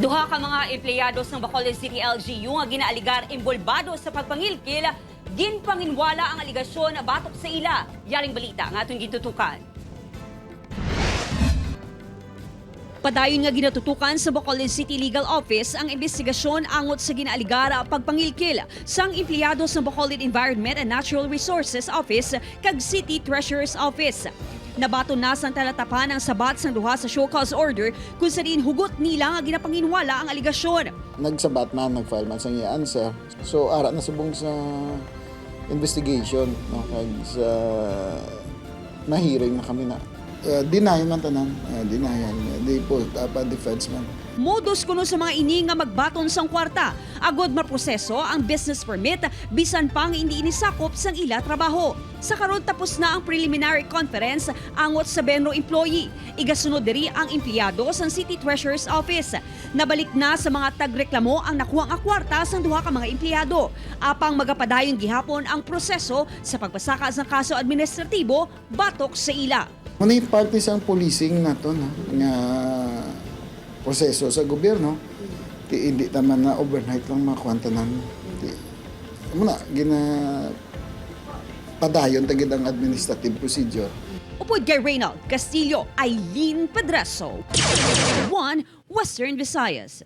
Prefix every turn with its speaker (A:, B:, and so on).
A: Duha ka mga empleyado ng Bacolod City LGU nga ginaaligar imbolbado sa pagpangilkil, ginpanginwala ang aligasyon batok sa ila. Yaring balita nga atong gintutukan. Padayon nga ginatutukan sa Bacolod City Legal Office ang investigasyon angot sa ginaaligar pagpangilkil sang empleyado sa Bacolod Environment and Natural Resources Office kag City Treasurer's Office. Nabato na sang talatapan ang sabat sang duha sa show cause order kung sa diin hugot nila nga ginapanginwala ang aligasyon.
B: Nagsabat man, nag-file man sang iya answer. So ara na subong sa investigation, no, kag sa mahiring na kami na. Deny man tanan, denial, di po dapat defense man.
A: Modus kuno sa mga ini nga magbaton sang kwarta. Agod maproseso ang business permit bisan pang hindi inisakop sang ila trabaho. Sa karon tapos na ang preliminary conference angot sa Benro employee. Igasunod diri ang empleyado sang City Treasurer's Office. Nabalik na sa mga tagreklamo ang nakuha nga kwarta sang duha ka mga empleyado. Apang magapadayon gihapon ang proseso sa pagpasaka sang kaso administratibo batok sa ila.
B: Muna yung parte sa policing nato, no, nga proseso sa gobyerno. Ti hindi naman na overnight lang makuha tanan. Ti muna gina padayon tagid ang administrative procedure.
A: Upod kay Reynald Castillo, Eileen Pedraso. 1 Western Visayas.